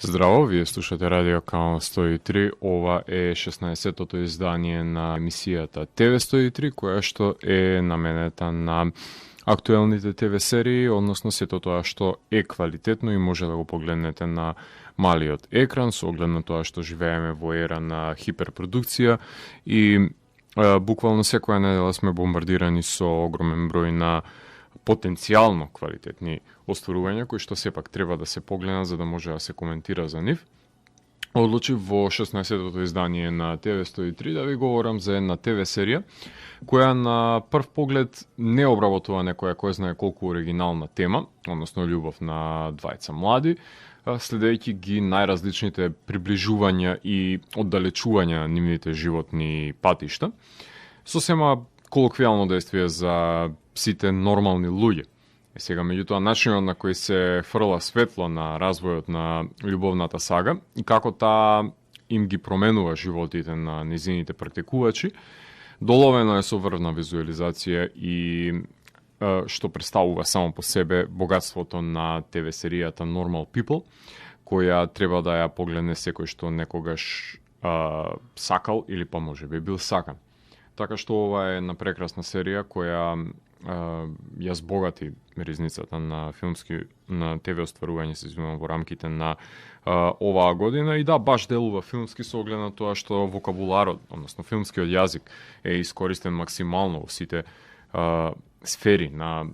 Здраво, вие слушате Радио Канал 103. Ова е 16-тото издание на емисијата ТВ 103, која што е наменета на актуелните ТВ серии, односно сето тоа што е квалитетно и може да го погледнете на малиот екран, со оглед на тоа што живееме во ера на хиперпродукција и буквално секоја недела сме бомбардирани со огромен број на потенцијално квалитетни остварувања кои што сепак треба да се погледнат за да може да се коментира за нив. Одлучив во 16-тото издание на ТВ 103 да ви говорам за една ТВ серија која на прв поглед не обработува некоја кој знае колку оригинална тема, односно љубов на двајца млади, следејќи ги најразличните приближувања и оддалечувања на нивните животни патишта, со сема колоквијално действие за сите нормални луѓе. Сега, меѓутоа, начинот на кој се фрла светло на развојот на љубовната сага и како таа им ги променува животите на низините практикувачи, доловено е со врвна визуализација и што представува само по себе богатството на ТВ серијата Normal People, која треба да ја погледне секој што некогаш сакал или па може би бил сакан. Така што ова е една прекрасна серија која ја збогати ризницата на ТВ остварување се извинувам во рамките на оваа година и да, баш делува филмски со оглед на тоа што вокабуларот, односно филмскиот јазик е искористен максимално во сите сфери на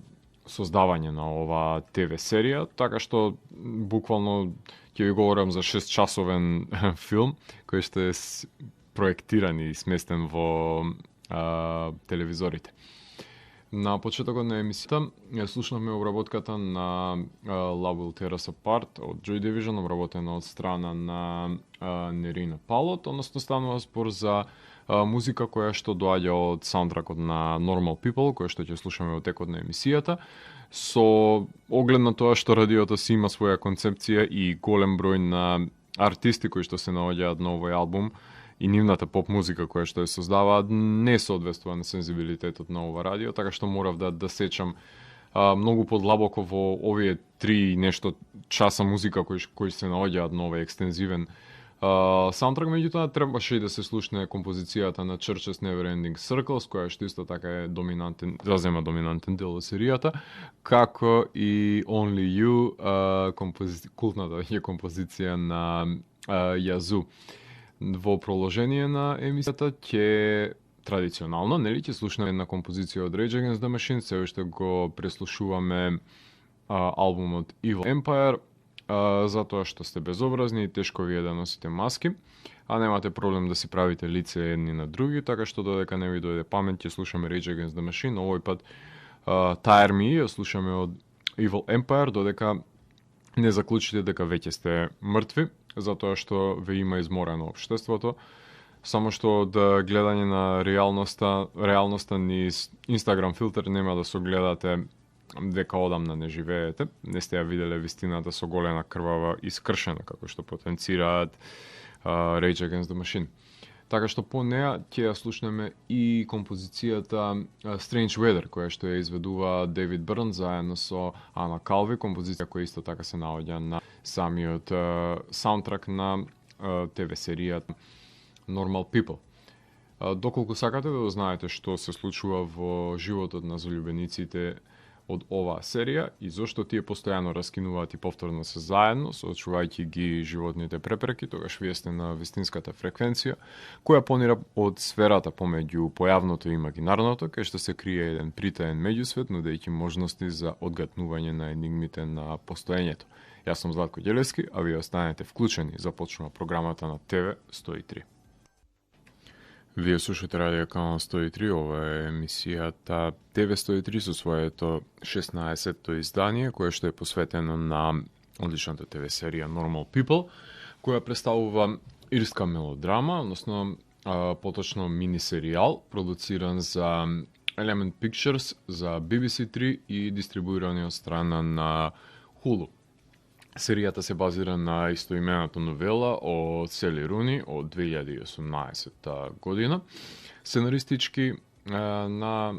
создавање на оваа ТВ серија, така што буквално ќе ви говорам за 6-часовен филм кој што е проектиран и сместен во телевизорите. На почетокот на емисијата ја слушнавме обработката на Love Will Tear Us Apart од Joy Division, обработена од страна на Нерина Палот, односно станува збор за музика која што доаѓа од саундтракот на Normal People, која што ќе слушаме во текот на емисијата, со оглед на тоа што радиото си има своја концепција и голем број на артисти кои што се наоѓаат на овој албум, и нивната поп музика која што ја создаваат не соодветствува на сензибилитетот на ова радио, така што морав да сечам многу подлабоко во овие 3 нешто часа музика кои се наоѓаат на овој екстензивен саундтрак. Меѓутоа требаше и да се слушне композицијата на Churches Never Ending Circles, која што исто така е зазема доминантен дел од серијата, како и Only You, култната композиција на Yazoo. Во проложение на емисијата ќе традиционално, нели, ќе слушнеме една композиција од Rage Against the Machine, се уште го преслушуваме албумот Evil Empire, затоа што сте безобразни и тешко ви е да носите маски, а немате проблем да си правите лице едни на други, така што додека не ви дојде памет, ќе слушаме Rage Against the Machine, овој пат Tire Me ја слушаме од Evil Empire, додека не заклучите дека веќе сте мртви, затоа што ве има изморено општеството, само што од гледање на реалноста низ Instagram филтер нема да согледате дека одамна не живеете, не сте ја виделе вистината со голема крвава и скршена, како што потенцираат Rage Against the Machine. Така што по неа ќе ја слушнеме и композицијата Strange Weather, која што ја изведува Дейвид Бърн заедно со Ана Калви, композиција која исто така се наоѓа на самиот саундтрак на ТВ серијата Normal People. Доколку сакате да знаете што се случува во животот на заљубениците од оваа серија и зошто тие постојано раскинуваат и повторно се заедно, соочувајќи ги животните препреки, тогаш вие сте на вистинската фреквенција, која понира од сферата помеѓу појавното и имагинарното, кај што се крие еден притаен меѓусвет, нудејќи можности за одгатнување на енигмите на постоењето. Јас сум Златко Ѓелевски, а вие останете вклучени, започнува програмата на ТВ 103. Вие слушате Радио Канал 103, ова е емисијата ТВ 103 со своето 16-то издание, кое што е посветено на одличната ТВ серија Normal People, која представува ирска мелодрама, односно поточно мини серијал, продуциран за Element Pictures, за BBC3 и дистрибуиран од страна на Hulu. Серијата се базира на истоимената новела од Сели Руни од 2018 година. Сценаристички на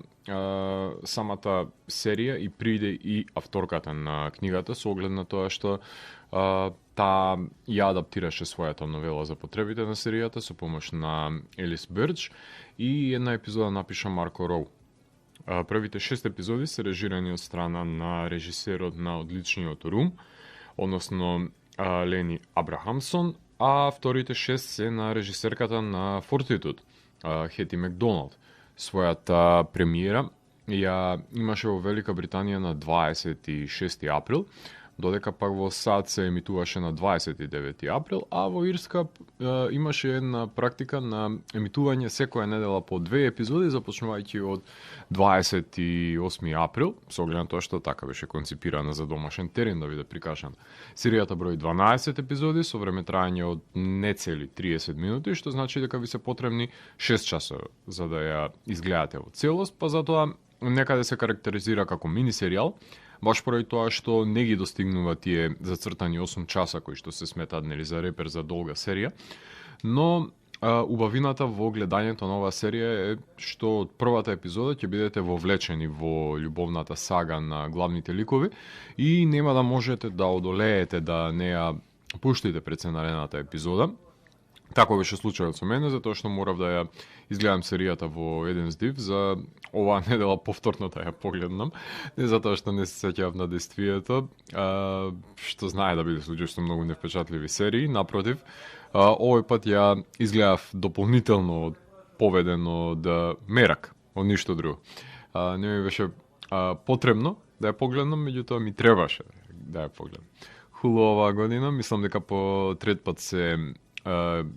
самата серија и приде и авторката на книгата со оглед на тоа што таа ја адаптираше својата новела за потребите на серијата со помош на Елис Бирч и една епизода напиша Марко Роу. Првите 6 епизоди се режирани од страна на режисерот на Одличниот Рум, односно Лени Абрахамсон, а вторите 6 се на режисерката на Фортитуд, Хети Макдоналд. Својата премиера ја имаше во Велика Британија на 26 април, додека пак во САД се емитуваше на 29 април, а во Ирска имаше една практика на емитување секоја недела по 2 епизоди, започнувајќи од 28 април, со оглед на тоа што така беше концепирана за домашен терен да биде прикажана. Серијата брои 12 епизоди со време трајање од нецели 30 минути, што значи дека ви се потребни 6 часови за да ја изгледате во целост, па затоа некаде се карактеризира како мини серијал, баш поради тоа што не ги достигнува тие зацртани 8 часа кои што се сметаат нели за репер за долга серија, но убавината во гледањето на оваа серија е што од првата епизода ќе бидете вовлечени во љубовната сага на главните ликови и нема да можете да одолеете да не ја пуштите пред се наредната епизода. Тако беше случајот со мене, затоа што морав да ја изгледам серијата во еден здив, за оваа недела повторно да ја погледнам, не затоа што не се сеќавам на действието, што знае да биде случај со многу невпечатливи серии, напротив, овој пат ја изгледав дополнително поведен од мерак, од ништо друго. Не ми беше потребно да ја погледнам, меѓутоа ми требаше да ја погледам. Хулу оваа година, мислам дека по трет пат се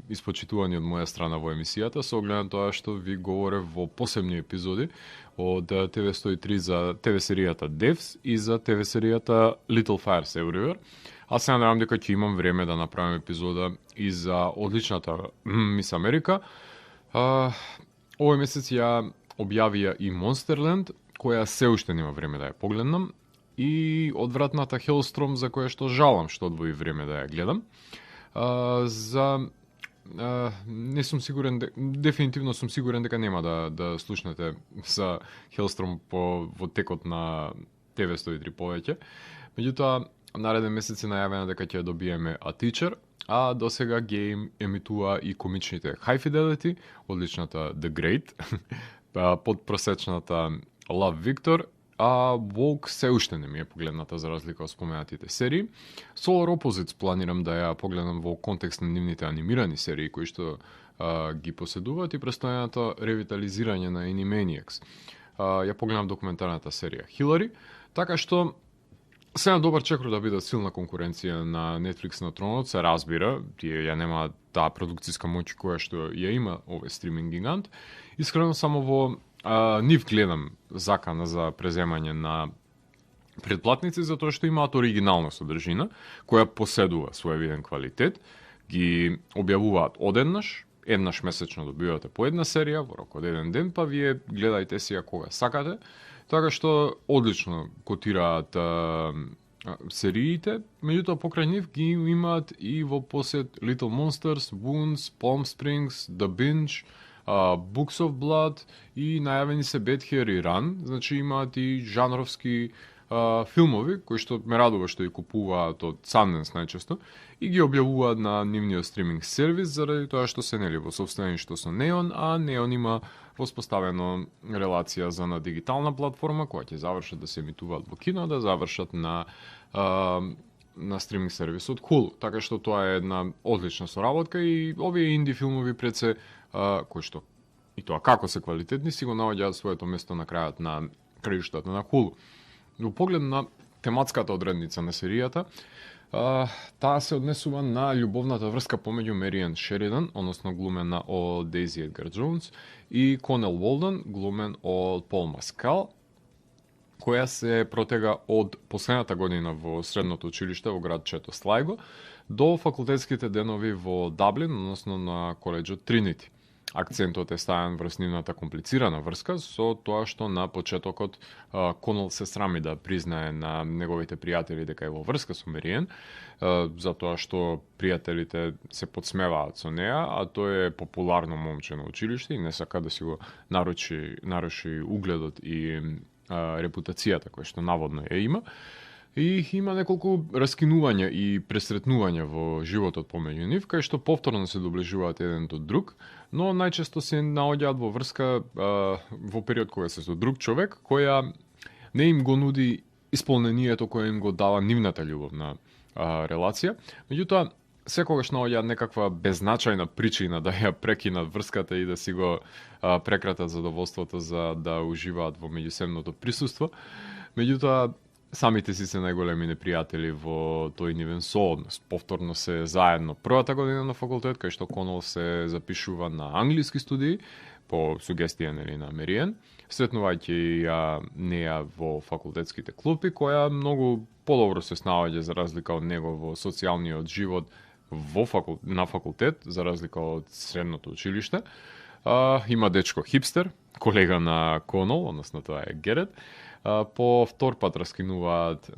испочитувани од моја страна во емисијата, со оглед на тоа што ви говорев во посебни епизоди од TV103 за ТВ серијата Devs и за ТВ серијата Little Fires Everywhere. Аз се надевам дека ќе имам време да направам епизода и за одличната Мис Америка. Овој месец ја објавија и Monsterland, која се уште нема време да ја погледнам, и одвратната Hellstrom, за која што жалам што одвои време да ја гледам. Не сум сигурен, дефинитивно сум сигурен дека нема да слушнете за Hellstrom во текот на TV103 повеќе. Меѓутоа, нареден месец е најавено дека ќе добиеме A Teacher, а досега ги емитува и комичните High Fidelity, одличната The Great, подпросечната Love Victor, а Woke се уште не ми е погледната за разлика од споменатите серии. Solar Opposites планирам да ја погледам во контекст на нивните анимирани серии кои што ги поседуваат и престојаното ревитализирање на Animaniacs. Ја погледам документарната серија Hillary, така што се на добар чекор да бидат силна конкуренција на Netflix на тронот, се разбира, тие ја нема таа продукцијска моќ која што ја има овој стриминг гигант. Искрено само во нив гледам закана за преземање на предплатници, затоа што имаат оригинална содржина, која поседува свој виден квалитет, ги објавуваат одеднаш, еднаш месечно добивате по една серија, во рок од еден ден, па вие гледајте си ја кога сакате, така што одлично котираат сериите, меѓутоа покрај нив ги имаат и во посет Little Monsters, Wounds, Palm Springs, The Binge, Books of Blood и најавени се Bad Hair и Run, значи имаат и жанровски филмови, кои што ме радува што ги купуваат од Sundance најчесто и ги објавуваат на нивниот стриминг сервис заради тоа што се нели во собственичество со Neon, а Neon има воспоставено релација за на дигитална платформа која ќе завршат да се емитуваат во кино, да завршат на стриминг сервисот Hulu. Така што тоа е една одлична соработка и овие инди филмови пред се кои што и тоа како се квалитетни си го наоѓаат своето место на крајот на кредиштата на Hulu. Во поглед на тематската одредница на серијата, таа се однесува на љубовната врска помеѓу Мериан Шеридан, односно глумена од Дейзи Едгар Джонс, и Конел Волден, глумен од Пол Маскал, која се протега од последната година во средното училиште во град Чето Слајго до факултетските денови во Даблин, односно на коледжот Тринити. Акцентот е ставен врз нивната комплицирана врска со тоа што на почетокот Конел се срами да признае на неговите пријатели дека е во врска со Мериен, затоа што пријателите се подсмеваат со неа, а тој е популарно момче на училиште и не сака да си го наруши угледот и репутацијата која што наводно ја има. И има неколку раскинувања и пресретнувања во животот помеѓу нив, кај што повторно се доближуваат еден до друг, но најчесто се наоѓаат во врска во период кога се со друг човек, која не им го нуди исполнението кое им го дава нивната љубовна релација. Меѓутоа, секогаш наоѓаат некаква беззначајна причина да ја прекинат врската и да си го прекратат задоволството за да уживаат во меѓусебното присуство. Меѓутоа, самите си се најголеми непријатели во тој нивен сооднос. Повторно се заедно првата година на факултет, кај што Конол се запишува на англиски студии, по сугестија на Мериен, сретнувајќи ја неа во факултетските клупи, која многу подобро се снаоѓа за разлика од него во социјалниот живот на факултет, за разлика од средното училиште. Има дечко хипстер, колега на Конол, односно тоа е Герет. По втор пат раскинуваат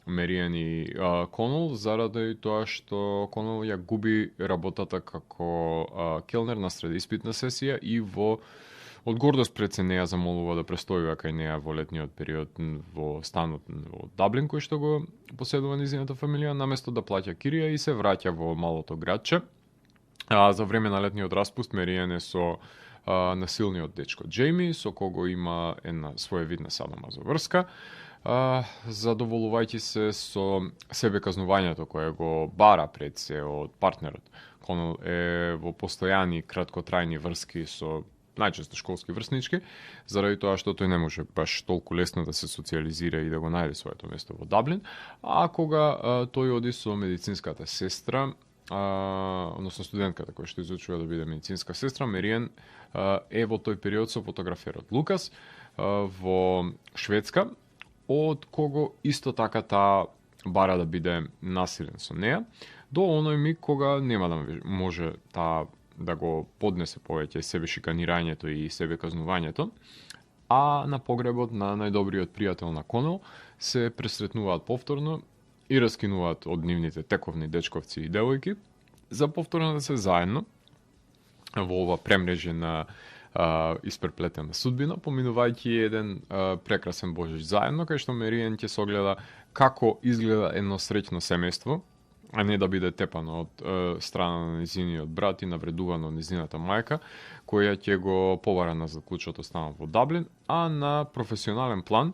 Мериен и Конол заради тоа што Конол ја губи работата како келнер на сред испитна сесија и од гордост пред се неа замолува да престојува кај неа во летниот период во станот во Даблин, кој што го поседува низината фамилија, наместо да плаќа кирија и се враќа во малото градче. За време на летниот распуст Мериен е со насилниот дечко Джейми, со кого има една своевидна садомазоврска, задоволувајќи се со себеказнувањето кое го бара пред се од партнерот. Конол е во постојани краткотрајни врски со најчесто школски врснички, заради тоа што тој не може баш толку лесно да се социализира и да го најде своето место во Даблин, а кога тој оди со медицинската сестра, односно студентката која што изучува да биде медицинска сестра, Мериен е во тој период со фотограферот Лукас во Шведска, од кого исто така таа бара да биде насилен со неа, до оној миг кога нема да може таа да го поднесе повеќе себе шиканирањето и себе казнувањето, а на погребот на најдобриот пријател на Конол се пресретнуваат повторно и раскинуваат од нивните тековни дечковци и девојки, за повторно да се заедно во ова премрежена испреплетена судбина, поминувајќи еден прекрасен Божич заедно, кај што Мериен ќе согледа како изгледа едно среќно семејство, а не да биде тепано од страна на низиниот брат и навредувано од низината мајка, која ќе го побара на заклучото станот во Даблин, а на професионален план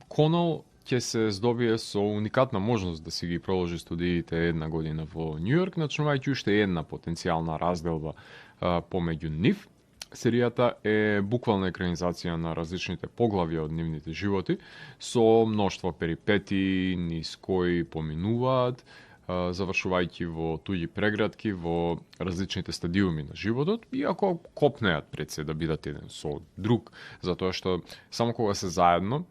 Конол ќе се здобие со уникатна можност да си ги проложи студиите една година во Њујорк, начнувајќи уште една потенцијална разделба помеѓу нив. Серијата е буквална екранизација на различните поглавја од нивните животи, со мноштво перипети, низ кои поминуваат, завршувајќи во туѓи преградки, во различните стадиуми на животот, иако копнеат пред се да бидат еден со друг, затоа што само кога се заедно,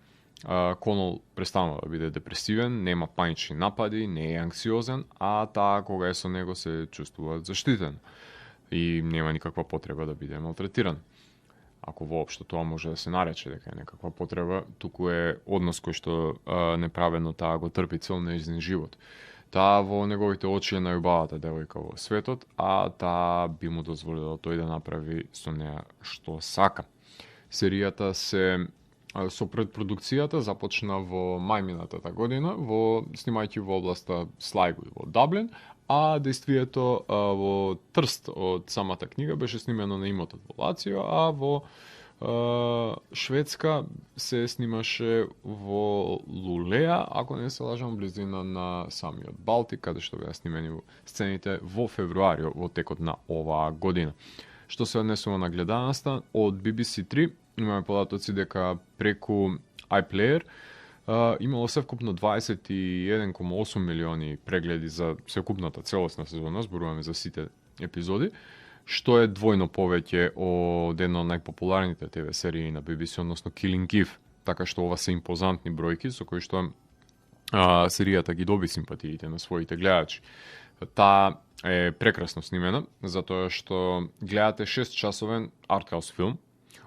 Конол престанува да биде депресивен, нема панични напади, не е анксиозен, а таа кога е со него се чувствува заштитен и нема никаква потреба да биде малтретиран. Ако воопшто тоа може да се нарече дека е некаква потреба, туку е однос кој што неправедно таа го трпи цел нејзин живот. Таа во неговите очи е најубавата девојка во светот, а таа би му дозволила тој да направи со неа што сака. Серијата со предпродукцијата започна во мај минатата година, снимајќи во областа Слајго во Даблин, а действието во Трст од самата книга беше снимено на имотот во Лацио, а во Шведска се снимаше во Лулеа, ако не се лажам, близина на самиот Балтик, каде што беа снимени сцените во февруари во текот на оваа година. Што се однесува на гледаноста, од BBC3 имаме податоци дека преку iPlayer имало севкупно 21,8 милиони прегледи за секупната целосна сезона, зборуваме за сите епизоди, што е двојно повеќе од една од најпопуларните ТВ серии на BBC, односно Killing Eve, така што ова се импозантни бројки со кои што серијата ги доби симпатиите на своите гледачи. Таа е прекрасно снимена, затоа што гледате 6-часовен артхаус филм,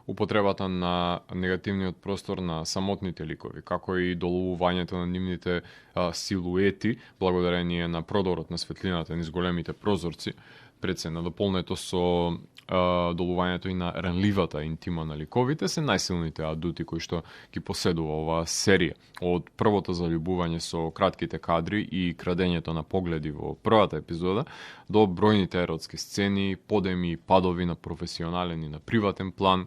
употребата на негативниот простор на самотните ликови, како и доловувањето на нивните силуети, благодарение на продорот на светлината низ големите прозорци, пред се надополнето со долувањето и на ранливата интима на ликовите, се најсилните адути кои што ги поседува оваа серија. Од првото заљубување со кратките кадри и крадењето на погледи во првата епизода, до бројните еротски сцени, подеми и падови на професионален и на приватен план,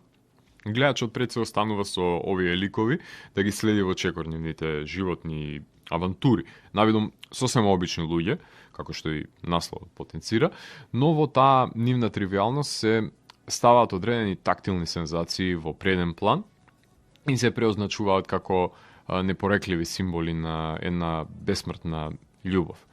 гледачот пред се останува со овие ликови да ги следи во чекор нивните животни авантури. Навидом сосема обични луѓе, како што и насловот потенцира, но во таа нивна тривијалност се ставаат одредени тактилни сензации во преден план и се преозначуваат како непорекливи символи на една бесмртна љубов.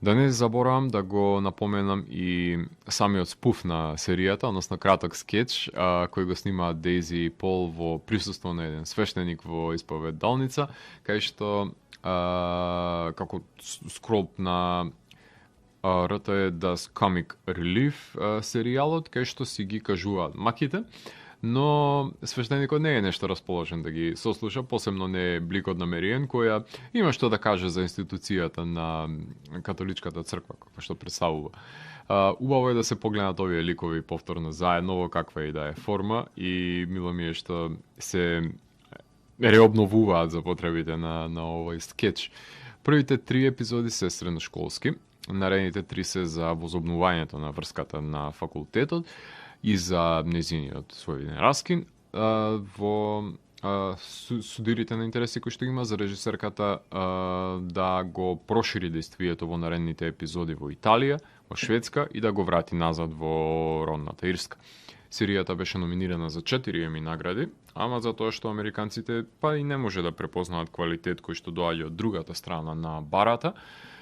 Да не заборавам да го напоменам и самиот спуф на серијата, односно краток скетч, кој го снимаат Дейзи и Пол во присуство на еден свештеник во исповедалница, кај што како скроп на РТ Das Comic Relief серијалот, кај што си ги кажуваат маките, но свештеникот не е нешто расположен да ги сослуша, посебно не е Бликот на Мериен, која има што да каже за институцијата на католичката црква, како што представува. Убаво е да се погледнат овие ликови повторно заедно во каква и да е форма и мило ми е што се реобновуваат за потребите на овој скетч. Првите 3 епизоди се средношколски, наредните 3 се за возобнувањето на врската на факултетот и за незиниот својден раскин, во судирите на интереси кои што има за режисерката да го прошири действието во наредните епизоди во Италија, во Шведска и да го врати назад во родната Ирска. Серијата беше номинирана за 4 Еми награди, ама затоа што американците па и не може да препознаат квалитет кој што доаѓа од другата страна на барата,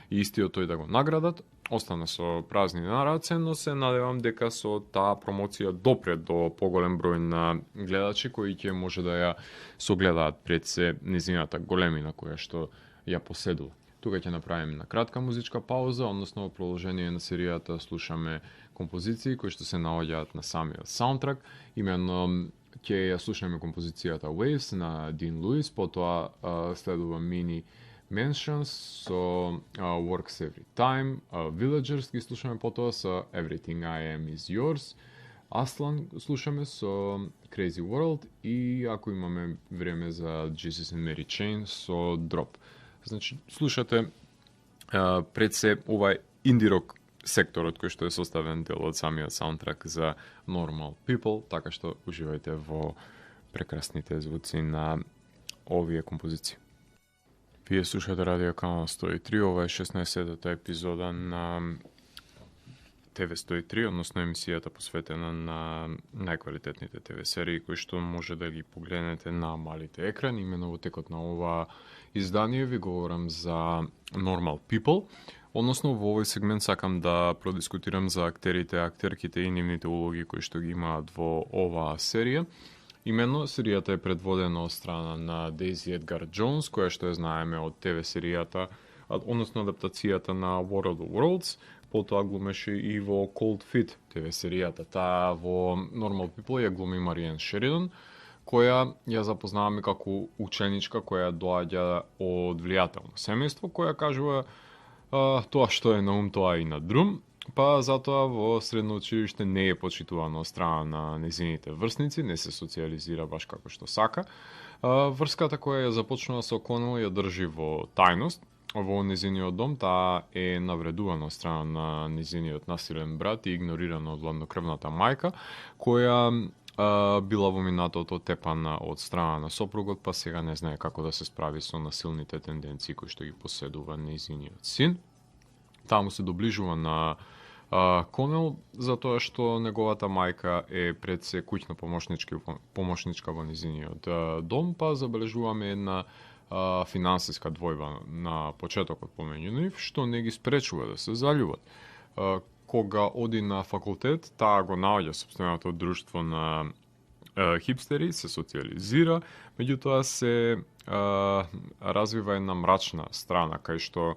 и истиот тој да го наградат, остана со празни на раце, но се надевам дека со таа промоција допре до поголем број на гледачи кои ќе може да ја согледаат пред се незината големина која што ја поседува. Тука ќе направиме на кратка музичка пауза, односно во продолжение на серијата слушаме композиции кои што се наоѓаат на самиот саундтрак. Именно ќе ја слушаме композицијата Waves на Дин Луис, потоа следува Mini Mansions со Works Every Time, Villagers ги слушаме потоа со Everything I Am Is Yours, Aslan слушаме со Crazy World и ако имаме време за Jesus and Mary Chain со Drop. Значи, слушате пред се овај инди-рок секторот кој што е составен дел од самиот саундтрак за Normal People, така што уживајте во прекрасните звуци на овие композиции. Вие слушате Радио Канал 103, ова е 16-та епизода на ТВ 103, односно емисијата посветена на најквалитетните ТВ серии кои што може да ги погледнете на малите екрани. Имено во текот на ова издание ви говорам за Normal People, односно во овој сегмент сакам да продискутирам за актерите, актерките и нивните улоги кои што ги имаат во оваа серија. Именно, серијата е предводена од страна на Дейзи Едгар Джонс, која што ја знаеме од ТВ серијата, односно адаптацијата на World of Worlds, потоа глумеше и во Cold Feet ТВ серијата. Таа во Normal People ја глуми Мариен Шеридан, која ја запознаваме како ученичка која доаѓа од влијателно семејство, која кажува тоа што е на ум, тоа и на друм. Па затоа во средно училиште не е почитувано од страна на незините врсници, не се социализира баш како што сака. Врската која ја започнува со Конел ја држи во тајност. Во незиниот дом таа е навредувана од страна на незиниот насилен брат и игнорирана од ладнокрвната мајка, која била во минатото тепана од страна на сопругот, па сега не знае како да се справи со насилните тенденции кои што ги поседува незиниот син. Таа му се доближува на Конел, затоа што неговата мајка е пред се куќна помошничка во незиниот дом, па забележуваме една финансиска двојба на почетокот помеѓу нив, што не ги спречува да се заљубат. Кога оди на факултет, таа го наоѓа сопственото друштво на хипстери, се социализира, меѓутоа се развива една мрачна страна, кај што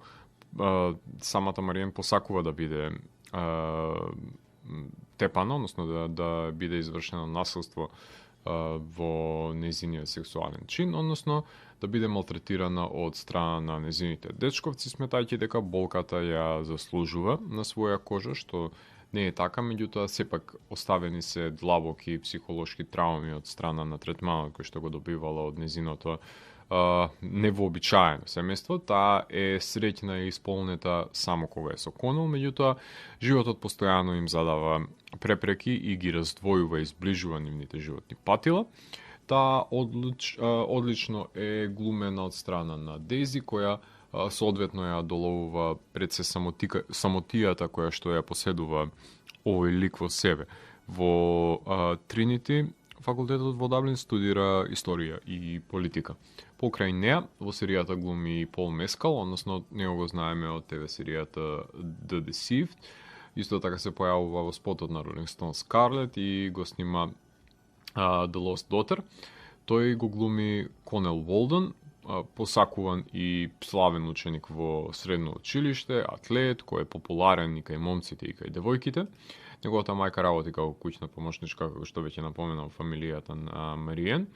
самата Мариен посакува да биде тепана, односно да биде извршено насилство во незиниот сексуален чин, односно да биде малтретирана од страна на незините дечковци, сметајќи дека болката ја заслужува на своја кожа, што не е така, меѓутоа сепак оставени се длабоки психолошки трауми од страна на третманот кој што го добивала од незиното невообичаено семејство. Таа е среќна и исполнета само кога е со Конел, меѓутоа животот постојано им задава препреки и ги раздвојува и зближува нивните животни патила. Таа одлично е глумена од страна на Дейзи, која соодветно ја доловува пред се самотијата која што ја поседува овој лик во себе. Во Тринити факултетот во Даблин студира историја и политика. Покрај неа, во серијата глуми Пол Мескал, односно него го знаеме од ТВ серијата The Deceived. Исто така се појавува во спотот на Rolling Stones Scarlett и го снима The Lost Daughter. Тој го глуми Конел Волден, посакуван и славен ученик во средно училиште, атлет, кој е популарен и кај момците и кај девојките. Неговата мајка работи како куќна помошничка, како што веќе напоменав, фамилијата на Мариен.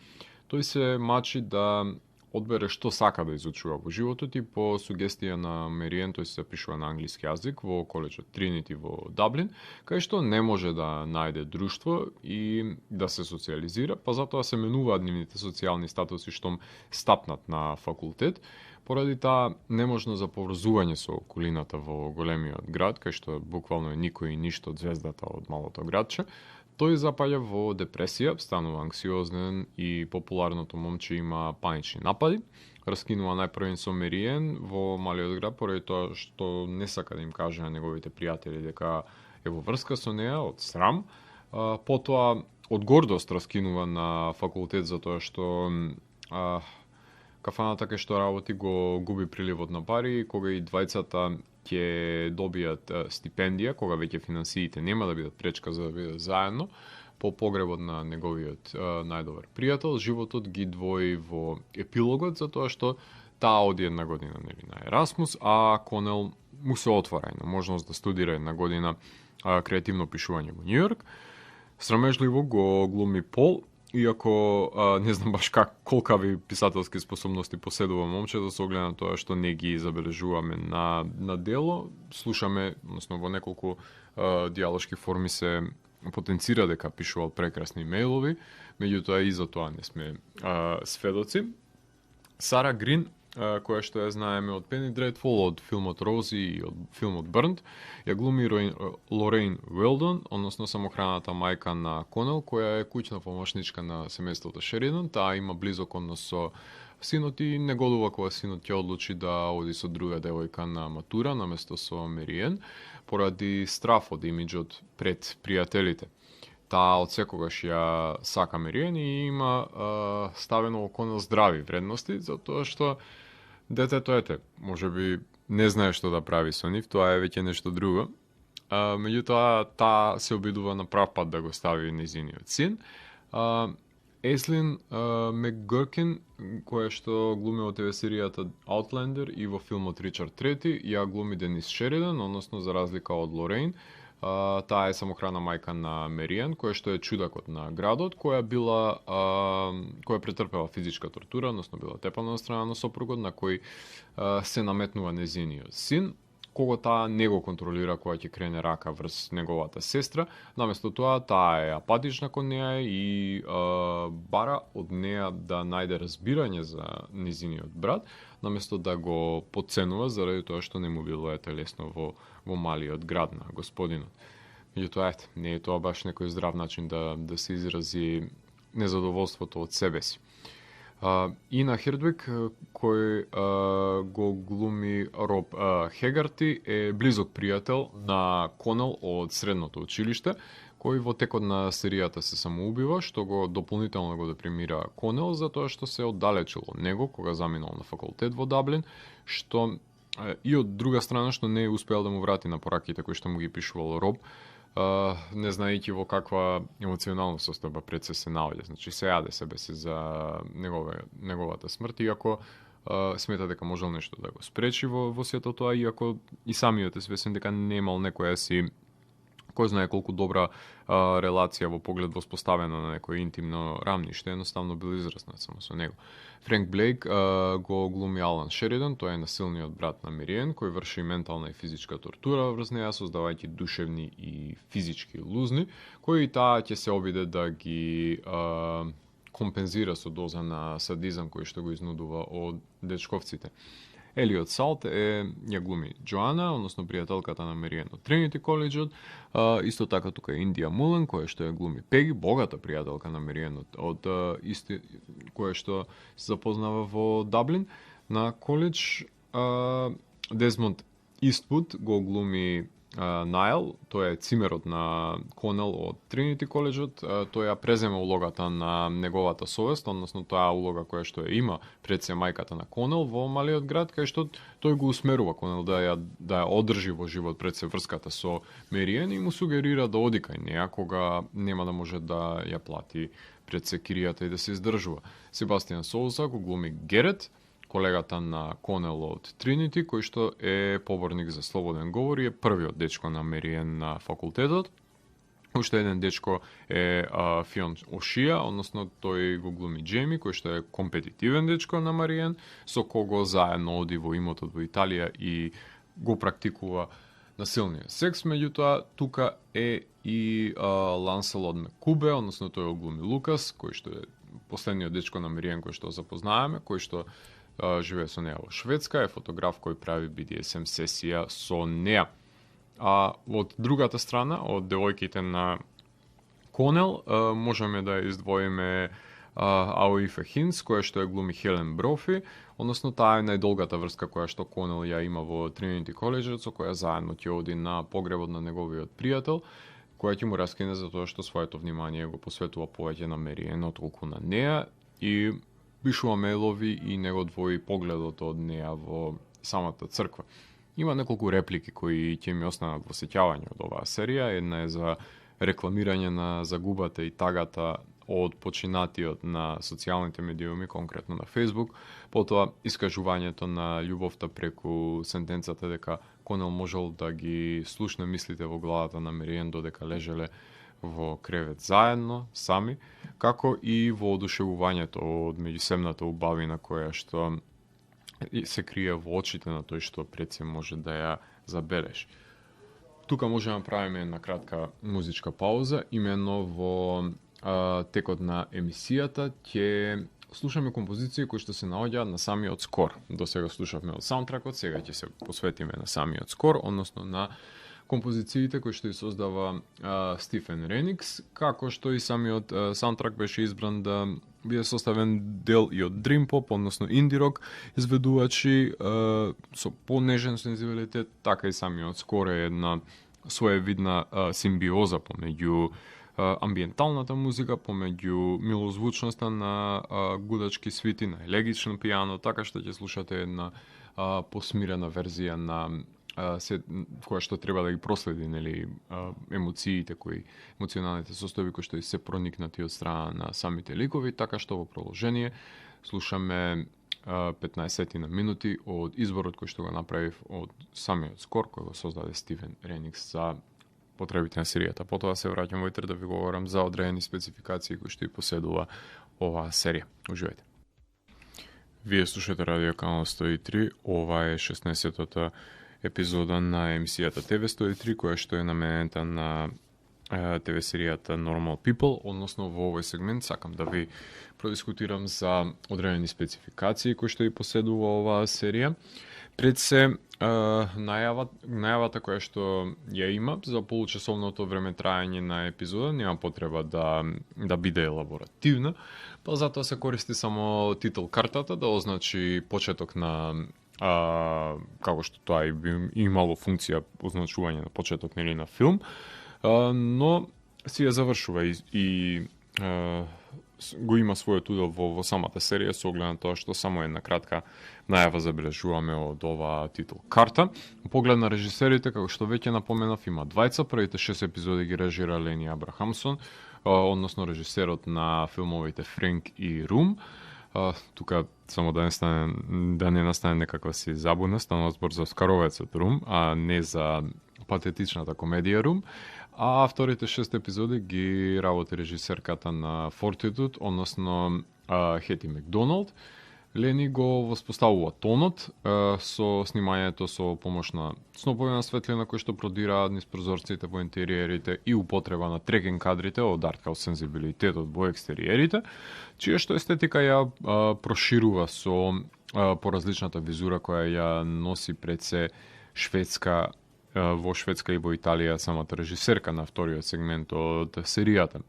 Тој се мачи да одбере што сака да изучува во животот и по сугестија на Мариен тој се запишува на англиски јазик во колеџот Тринити во Даблин, кај што не може да најде друштво и да се социализира, па затоа се менуваат нивните социјални статуси штом стапнат на факултет, поради таа неможно за поврзување со околината во големиот град, кај што буквално е никој и ништо од звездата од малото градче. Тој запаѓа во депресија, станува анксиозен и популарното момче има панични напади. Раскинува најпрвен со Мериен во малиот град, поради тоа што не сака да им каже на неговите пријатели дека е во врска со неа од срам. Потоа од гордост раскинува на факултет затоа што кафаната кај што работи го губи приливот на пари, кога и двајцата ќе добијат стипендија, кога веќе финансиите нема да бидат пречка за да бидат заедно, по погребот на неговиот најдобар пријател, животот ги двои во епилогот, затоа што таа оди една година на Ерасмус, а Конел му се отвора на можност да студира една година креативно пишување во Њујорк. Срамежливо го глуми Пол, иако не знам баш колкави писателски способности поседува момчето со оглед на тоа што не ги забележуваме на дело, слушаме, односно во неколку дијалошки форми се потенцира дека пишувал прекрасни мејлови, меѓутоа и за тоа не сме сведоци. Сара Грин, која што ја знаеме од Penny Dreadful, од филмот Рози и од филмот Burnt, ја глуми Лорейн Уелдон, односно самохраната мајка на Конел, која е куќна помошничка на семејството Шеридан. Таа има близок однос со синот и не годува кога синот ќе одлучи да оди со друга девојка на матура наместо со Мериен, поради страф од имиџот пред пријателите. Таа од секогаш ја сака Мериен и има ставено околно здрави вредности, затоа што детето можеби не знае што да прави со нив, тоа е веќе нешто друго. Меѓутоа, таа се обидува на прав пат да го стави незиниот син. Еслин Макгуркин, која што глуми во ТВ серијата Outlander и во филмот Ричард Трети, ја глуми Денис Шеридан, односно за разлика од Лорейн. Таа е самохрана мајка на Мериен, која што е чудакот на градот, која претрпела физичка тортура, односно била тепана од страна на сопругот, на кој се наметнува незиниот син, кого таа не го контролира кога ќе крене рака врз неговата сестра. Наместо тоа, таа е апатична кон неа и бара од неа да најде разбирање за незиниот брат, наместо да го подценува заради тоа што не му било лесно во малиот град на господинот. Меѓутоа, не е тоа баш некој здрав начин да се изрази незадоволството од себе си. Ина Хердвиг, кој го глуми Роб Хегарти, е близок пријател на Конел од средното училиште, кој во текот на серијата се самоубива, што го дополнително го депримира Конел, затоа што се оддалечил од него кога заминал на факултет во Даблин, што и од друга страна што не е успеал да му врати на пораките кои што му ги пишувал Роб, не знаејќи во каква емоционална состојба пред се наоѓа. Значи се јаде себе си за неговата смрт, иако смета дека можел нешто да го спречи во сето тоа, иако и самиот е свесен дека немал некоја си кој знае колку добра релација во поглед воспоставена на некој интимно рамниште, едноставно бил израснат само со него. Френк Блейк го глуми Алан Шеридан, тој е насилниот брат на Мириен, кој врши ментална и физичка тортура врз неа, создавајќи душевни и физички илузни, кои таа ќе се обиде да ги компензира со доза на садизам кој што го изнудува од дечковците. Елиот Салт ја глуми Джоана, односно пријателката на Мириен од Тринити коледжот. Исто така тука е Индија Мулен, која што ја глуми Пеги, богата пријателка на Мириен која што се запознава во Даблин на коледж. Дезмонд Иствуд го глуми Найл, тој е цимерот на Конел од Тринити коледжот. Тој ја презема улогата на неговата совест, односно таа улога која што ја има пред се мајката на Конел во малиот град, кај што тој го усмерува Конел да ја одржи во живот пред се врската со Мериен и му сугерира да оди кај неа кога нема да може да ја плати пред се киријата и да се издржува. Себастијан Соуса го глуми Герет, колегата на Конел од Тринити, кој што е поборник за слободен говор и е првиот дечко на Мериен на факултетот. Уште еден дечко е Фион Ошија, односно тој го глуми Джейми, кој што е компетитивен дечко на Мариен, со кого заедно оди во имотот во Италија и го практикува насилниот секс. Меѓутоа, тука е и Ланселот Мекубе, односно тој го глуми Лукас, кој што е последниот дечко на Мариен кој што запознаеме, кој што живее со неа во Шведска, е фотограф кој прави BDSM сесија со неа. Од другата страна, од девојките на Конел, можеме да издвоиме Ауифе Хинс, која што е глуми Хелен Брофи, односно таа е најдолгата врска која што Конел ја има во Тринити коледжот, со која заедно ќе оди на погребот на неговиот пријател, која ќе му раскине за тоа што своето внимание го посветува повеќе на Мериен отколку на неа и пишува мейлови и него двои погледот од неа во самата црква. Има неколку реплики кои ќе ми останат во сеќавање од оваа серија. Една е за рекламирање на загубата и тагата од починатиот на социјалните медиуми, конкретно на Facebook, потоа искажувањето на љубовта преку сентенцата дека Конел можел да ги слушне мислите во главата на Мериен додека лежеле во кревет заедно, сами, како и во одушевувањето од меѓусебната убавина која што се крие во очите на тој што пред се може да ја забележи. Тука можеме да направиме една кратка музичка пауза, именно во текот на емисијата ќе слушаме композиции кои што се наоѓаат на самиот скор. До сега слушавме од саундтракот, сега ќе се посветиме на самиот скор, односно на композициите кои што ги создава Стивен Реникс, како што и самиот саундтрак беше избран да биде составен дел и од Dream Pop, односно инди рок изведувачи со понежен сензибилитет, така и самиот скор е една своевидна симбиоза помеѓу амбиенталната музика, помеѓу милозвучноста на гудачки свити, на елегично пијано, така што ќе слушате една посмирена верзија на која што треба да ги проследи, нели, емоциите емоционалните состојби кои што се проникнати од страна на самите ликови, така што во продолжение слушаме 15 на минути од изборот кој што го направив од самиот скор кој го создаде Стивен Реникс за потребите на серијата. Потоа се враќам во итер да ви говорам за одредени спецификации кои што и поседува оваа серија. Уживајте. Вие слушате Радио Канал 103, ова е 16-та епизода на емисијата ТВ 103, која што е наменета на ТВ серијата Normal People, односно во овој сегмент сакам да ви продискутирам за одредени спецификации кои што и поседува оваа серија. Пред се најавата која што ја има за получасовното време трајање на епизода нема потреба да биде елаборативна, па затоа се користи само титул картата да означи почеток на како што тоа и би имало функција означување на почеток нели на филм, но си ја завршува и го има својот удел во самата серија со оглед на тоа што само една кратка најава забележуваме од оваа титул карта. Поглед на режисерите, како што веќе напоменав, има двајца, првите 6 епизоди ги режира Лени Абрахамсон, односно режисерот на филмовите Френк и Рум. Тука само да не настане некаква си забуна, станува збор за Оскаровецот Рум, а не за патетичната комедија Рум, а вторите 6 епизоди ги работи режисерката на Fortitude, односно Хети Макдоналд. Лени го воспоставува тонот со снимањето со помош на снопови на светлина кои што продираат низ прозорците во интериерите и употреба на трекен кадрите од арт-хаус сензибилитетот во екстериерите, чија што естетика ја проширува со поразличната визура која ја носи пред се Шведска, во Шведска и во Италија самата режисерка на вториот сегмент од серијата.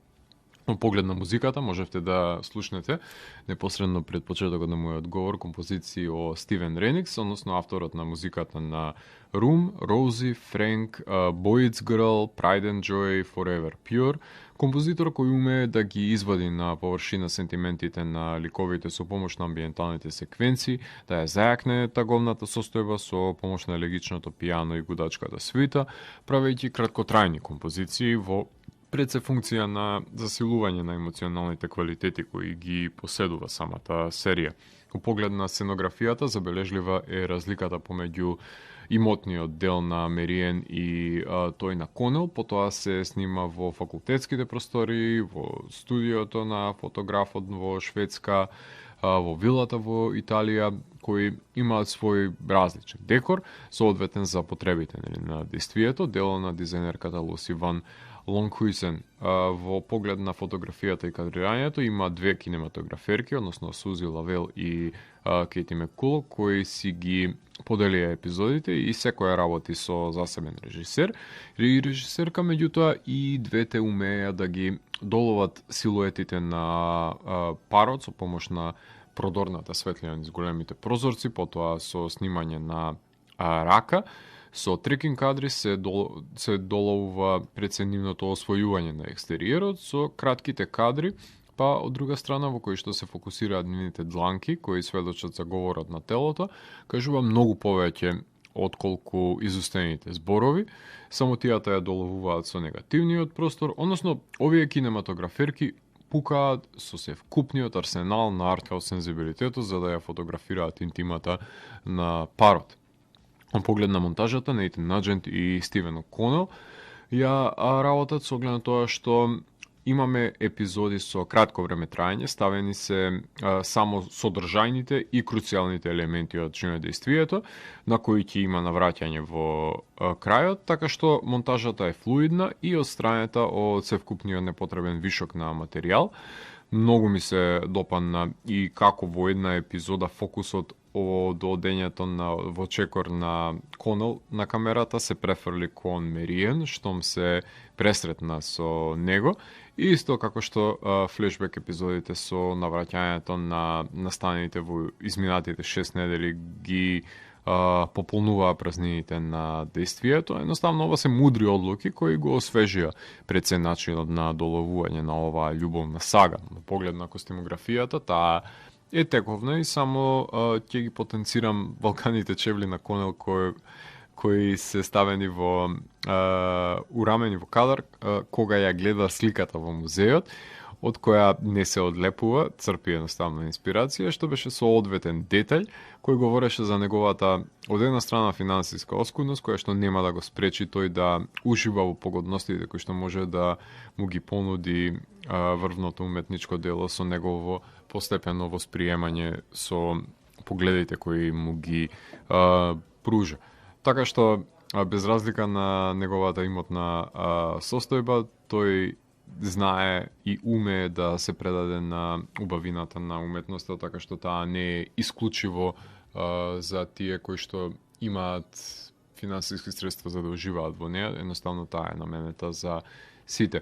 Поглед на музиката можевте да слушнете непосредно пред почетокот на мојот говор композиции о Стивен Реникс, односно авторот на музиката на Room, Rosie, Frank, Boyd's Girl, Pride and Joy, Forever Pure, композитор кој умее да ги извади на површина сентиментите на ликовите со помош на амбиенталните секвенции, да ја зајакне таговната состојба со помош на елегичното пијано и гудачката свита, правејќи краткотрајни композиции во пред се функција на засилување на емоционалните квалитети кои ги поседува самата серија. Во поглед на сценографијата, забележлива е разликата помеѓу имотниот дел на Мериен и тој на Конел, потоа се снима во факултетските простори, во студиото на фотографот во Шведска, во вилата во Италија, кои имаат свој различен декор, соодветен за потребите на действието, дело на дизајнерката Луси Ван Лонгхуйсен. Во поглед на фотографијата и кадрирањето има две кинематограферки, односно Сузи Лавел и Кейти Маккулок, кои си ги поделија епизодите и секоја работи со засебен режисер. И режисерка, меѓутоа, и двете умеја да ги доловат силуетите на парот со помош на продорната светлина низ големите прозорци, потоа со снимање на рака. Со трекинг кадри се доловува преценивното освојување на екстериерот, со кратките кадри, па од друга страна во кои што се фокусираат нивните дланки, кои сведочат за говорот на телото, кажува многу повеќе отколку изустените зборови. Самотијата ја доловуваат со негативниот простор, односно овие кинематограферки пукаат со севкупниот арсенал на арт-хаус сензибилитетот за да ја фотографираат интимата на парот. Он поглед на монтажата, Нейтан Наджент и Стивен О'Конел ја работат со оглед на тоа што имаме епизоди со кратко време трајање, ставени се само содржајните и круцијалните елементи од живодействието, на кои ќе има навраќање во крајот, така што монтажата е флуидна и одстранета од севкупниот непотребен вишок на материјал. Многу ми се допадна и како во една епизода фокусот од одењето во чекор на Конел на камерата се префрли кон Мериен, штом се пресретна со него. И исто како што флешбек епизодите со навраќањето на настаните во изминатите 6 недели ги пополнуваа празнините на действието. Едноставно ова се мудри одлуки кои го освежија пред се начинот на доловување на оваа љубовна сага. На поглед на костимографијата, таа е тековна и само ќе ги потенцирам Балканите чевли на Конел кои се ставени во урамени во кадар кога ја гледа сликата во музеот, од која не се одлепува, црпи едноставно инспирација, што беше со одветен детаљ, кој говореше за неговата од една страна финансиска оскудност, која што нема да го спречи тој да ужива во погодностите кои што може да му ги понуди врвното уметничко дело со негово постепено восприемање со погледите кои му ги пружа. Така што, без разлика на неговата имотна состојба, тој знае и умее да се предаде на убавината на уметноста, така што таа не е исклучиво за тие кои што имаат финансиски средства за да уживаат во неа, едноставно таа е наменета за сите.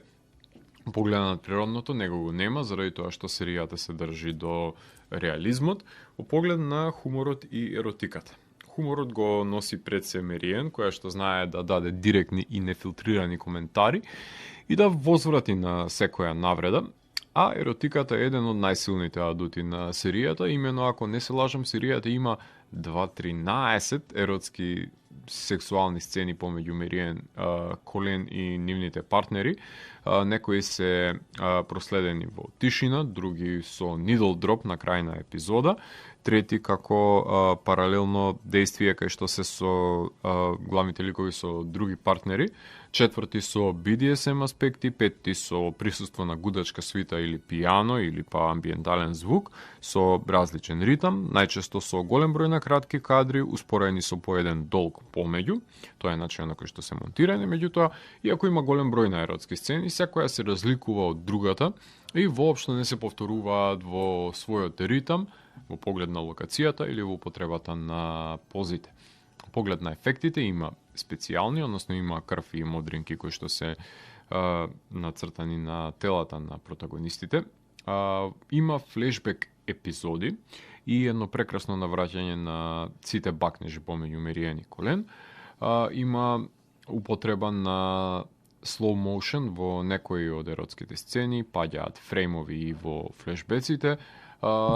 Поглед на природното, него го нема, заради тоа што серијата се држи до реализмот, во поглед на хуморот и еротиката. Хуморот го носи пред се Мериен, која што знае да даде директни и нефилтрирани коментари и да возврати на секоја навреда, а еротиката е еден од најсилните адути на серијата, имено ако не се лажам, серијата има 13 еротски сексуални сцени помеѓу Мериен, Колен и нивните партнери. Некои се проследени во тишина, други со needle drop на крај на епизода, трети како паралелно действие кај што се со главните ликови со други партнери, четврти со BDSM аспекти, петти со присуство на гудачка свита или пијано или па амбиентален звук со различен ритам, најчесто со голем број на кратки кадри успоредени со по еден долг помеѓу. Тоа е начинот на кој што се монтирани, меѓутоа, иако има голем број на еротски сцени, секоја се разликува од другата и воопшто не се повторуваат во својот ритам, во поглед на локацијата или во употребата на позите. Во поглед на ефектите има специјални, односно има крв и модринки кои што се нацртани на телата на протагонистите. Има флешбек епизоди и едно прекрасно навраќање на сите бакнежи помеѓу Мериен и Колен. Има употреба на slow motion во некои од еротските сцени, паѓаат фреймови и во флешбеците.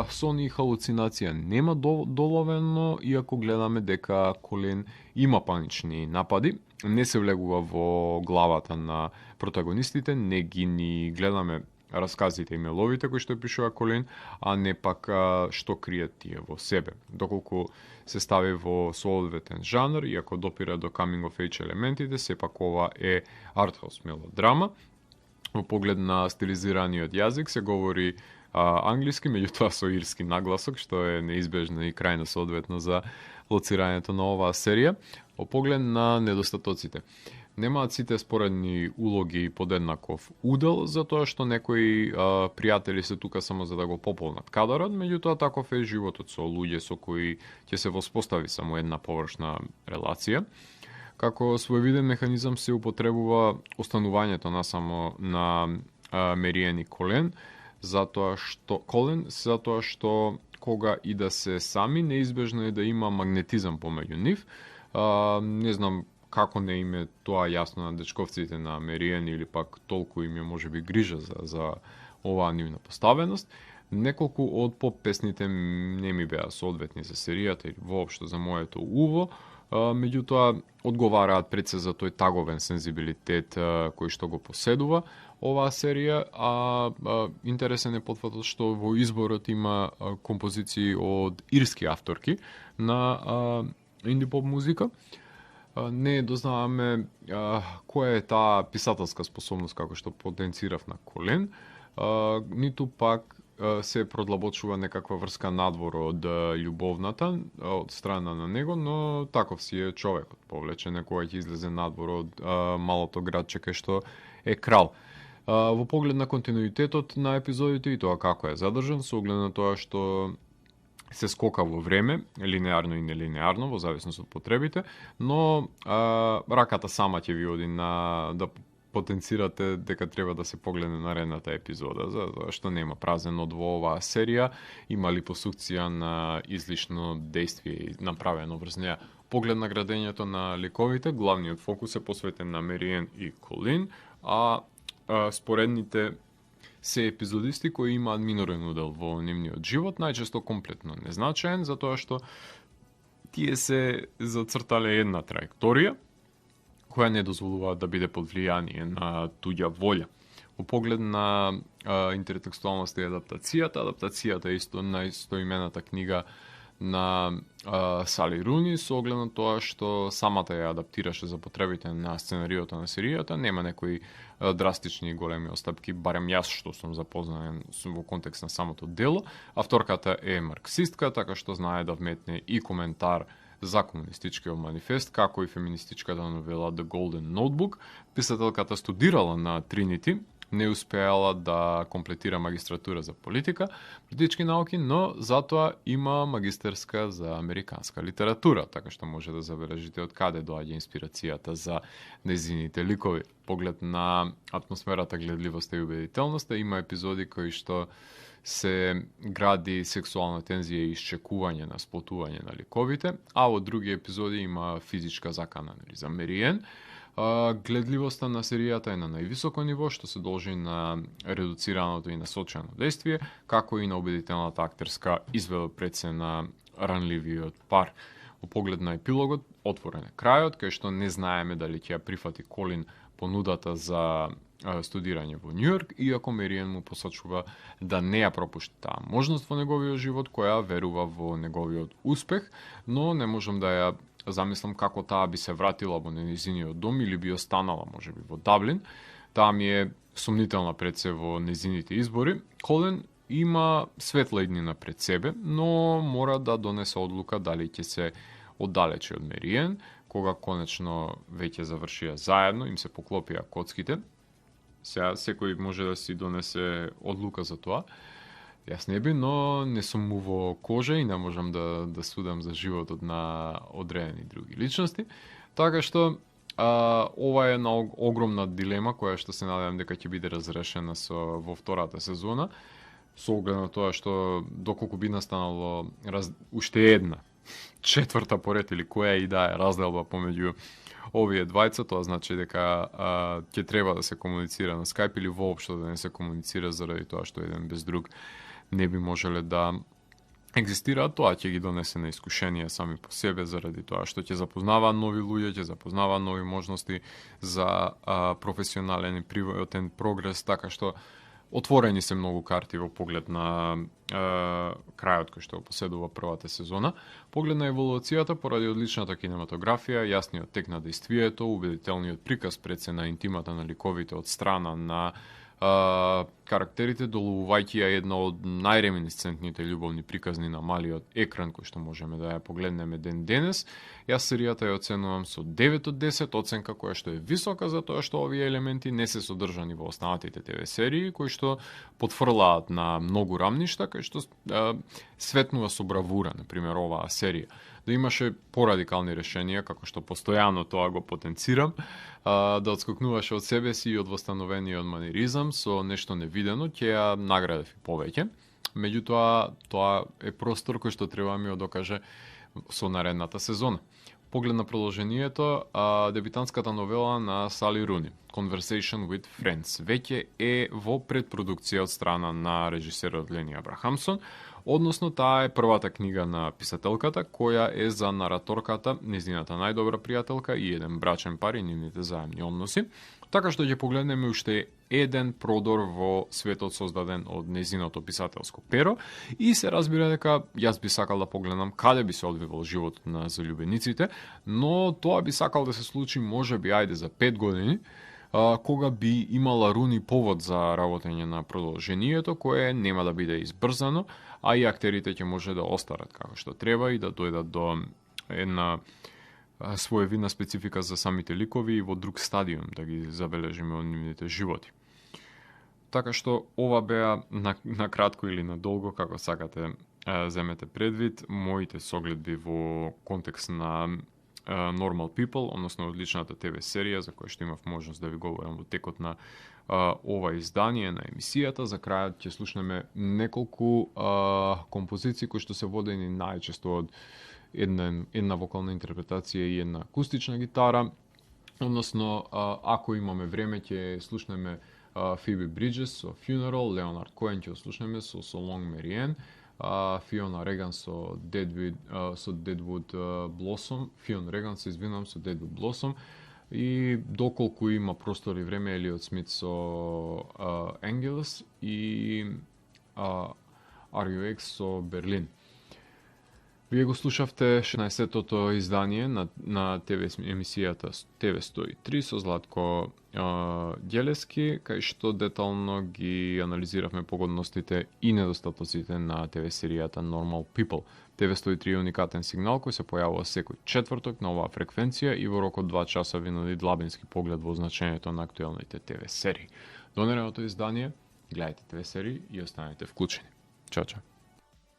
Сон и халуцинација нема доловено, иако гледаме дека Колен има панични напади, не се влегува во главата на протагонистите, не ги ни гледаме расказите и меловите кои што пишува Колен, а не пак што кријат тие во себе. Доколку се стави во соодветен жанр, иако допира до coming of age елементите, сепак ова е артхаус мелодрама. Во поглед на стилизираниот јазик се говори англиски, меѓутоа со ирски нагласок, што е неизбежно и крајно соодветно за лоцирањето на оваа серија. Во поглед на недостатоците, немаат сите споредни улоги под еднаков удел, затоа што некои пријатели се тука само за да го пополнат кадарот, меѓутоа таков е животот со луѓе со кои ќе се воспостави само една површна релација. Како своевиден механизам се употребува останувањето насамо на Мериен и Колен, затоа што кога и да се сами, неизбежно е да има магнетизам помеѓу нив. Не знам како не им е тоа јасно на дечковците на Мериен или пак толку им е можеби грижа за оваа нивна поставеност. Неколку од поп-песните не ми беа соодветни за серијата или воопшто за моето уво, меѓутоа одговараат пред се за тој таговен сензибилитет кој што го поседува оваа серија, интересен е потфатот што во изборот има композиции од ирски авторки на инди поп музика. Не дознаваме која е таа писателска способност како што потенцирав на Колен, ниту пак се продлабочува некаква врска надвор од љубовната од страна на него, но таков си е човекот. Повлечен кога ќе излезе надвор од малото градче кај што е крал. Во поглед на континуитетот на епизодите и тоа како е задржан, со оглед на тоа што се скока во време, линеарно и нелинеарно, во зависност од потребите, но раката сама ќе ви оди на да потенцирате дека треба да се погледне наредната епизода, зашто нема празен од во оваа серија, има липосукција на излишно действие направено врз неа. Поглед на градењето на ликовите, главниот фокус е посветен на Мериен и Колин, споредните се епизодисти кои имаат минорен удел во нивниот живот, најчесто комплетно незначаен, затоа што тие се зацртале една траекторија, која не дозволува да биде под влијание на туѓа волја. Во поглед на интертекстуалноста и адаптацијата е исто најстоимената книга на Сали Руни, со оглед на тоа што самата ја адаптираше за потребите на сценариото на серијата, нема некои драстични големи остапки, барем јас што сум запознаен во контекст на самото дело. Авторката е марксистка, така што знае да вметне и коментар за комунистичкиот манифест, како и феминистичката новела The Golden Notebook. Писателката студирала на Тринити, не успеала да комплетира магистратура за политички науки, но затоа има магистерска за американска литература, така што може да забележите од каде доаѓа инспирацијата за незините ликови. Поглед на атмосферата, гледливоста и убедителноста, има епизоди кои што се гради сексуална тензија и исчекување на сплотување на ликовите, а во други епизоди има физичка закана за Мериен. Гледливоста на серијата е на највисоко ниво, што се должи на редуцираното и насочено действие, како и на убедителната актерска изведа пред се на ранливиот пар. Во поглед на епилогот, отворен е крајот, кај што не знаеме дали ќе ја прифати Колин понудата за студирање во Њујорк, иако Мериен му посочува да не ја пропушти таа можност во неговиот живот, која верува во неговиот успех, но не можам да ја замислам како таа би се вратила во нејзиниот дом или би останала можеби во Даблин. Таа ми е сумнителна пред се во нејзините избори. Колен има светла иднина пред себе, но мора да донесе одлука дали ќе се оддалечи од Мериен, кога конечно веќе завршија заедно, им се поклопија коцките. Сега секој може да си донесе одлука за тоа. Јас не би, но не сум му во кожа и не можам да судам за животот на одредени други личности. Така што ова е една огромна дилема која што се надевам дека ќе биде разрешена во втората сезона, со оглед на тоа што доколку би настанало уште една четврта поред или која и да е разделба помеѓу овие двајца, тоа значи дека ќе треба да се комуницира на Skype или воопшто да не се комуницира заради тоа што еден без друг не би можеле да екзистираат. Тоа ќе ги донесе на искушение сами по себе заради тоа што ќе запознаваат нови луѓе, ќе запознаваат нови можности за професионален и приватен прогрес, така што отворени се многу карти во поглед на крајот кој што поседува првата сезона. Поглед на еволуцијата поради одличната кинематографија, јасниот тек на действието, убедителниот приказ пред се на интимата на ликовите од страна на карактерите, доловувајќи ја една од најреминисцентните љубовни приказни на малиот екран кој што можеме да ја погледнеме ден денес. Јас серијата ја оценувам со 9 од 10, оценка која што е висока за тоа што овие елементи не се содржани во останатите ТВ серии кои што потфрлаат на многу рамништа, кои што светнува со бравура, на пример оваа серија. Да имаше порадикални решенија, како што постојано тоа го потенцирам, да отскокнуваше од себе си и од восстановениот манеризам со нешто невидено, ќе ја наградев и повеќе. Меѓутоа, тоа е простор кој што треба ми докаже со наредната сезона. Поглед на продолжението, дебитантската новела на Сали Руни, Conversation with Friends, веќе е во предпродукција од страна на режисерот Лени Абрахамсон, односно таа е првата книга на писателката, која е за нараторката, незината најдобра пријателка и еден брачен пар и нивните заемни односи. Така што ќе погледнеме уште еден продор во светот создаден од незиното писателско перо и се разбира дека јас би сакал да погледнам каде би се одвивал животот на залюбениците, но тоа би сакал да се случи можеби ајде за 5 години, кога би имала Руни повод за работење на продолжението, кое нема да биде избрзано, а и актерите ќе може да остарат како што треба и да дојдат до една своевидна специфика за самите ликови и во друг стадиум да ги забележиме од нивните животи. Така што ова беа на кратко или на долго, како сакате земете предвид, моите согледби во контекст на Normal People, односно одличната ТВ серија за која што имав можност да ви говорам во текот на ова издание на емисијата. За крајот ќе слушнеме неколку композиции кои што се водени најчесто од една вокална интерпретација и една акустична гитара. Односно, ако имаме време, ќе слушнеме Phoebe Bridges со Funeral, Leonard Cohen ќе слушнеме со So Long Marianne, Fiona Regan со Deadwood Blossom, Fiona Regan се извинувам со Deadwood Blossom и доколку има простор и време Елиот Смит со Angelus и RUX со Берлин. Вие го слушавте 16-тото издание на ТВ емисијата ТВ 103 со Златко Ѓелески, кај што детално ги анализиравме погодностите и недостатоците на ТВ серијата Normal People. ТВ 103 е уникатен сигнал кој се појавува секој четврток на оваа фреквенција и во рок од 2 часа ви нуди длабински поглед во значењето на актуелните ТВ серии. До наредното издание, гледајте ТВ серии и останете вклучени. Чао, чао.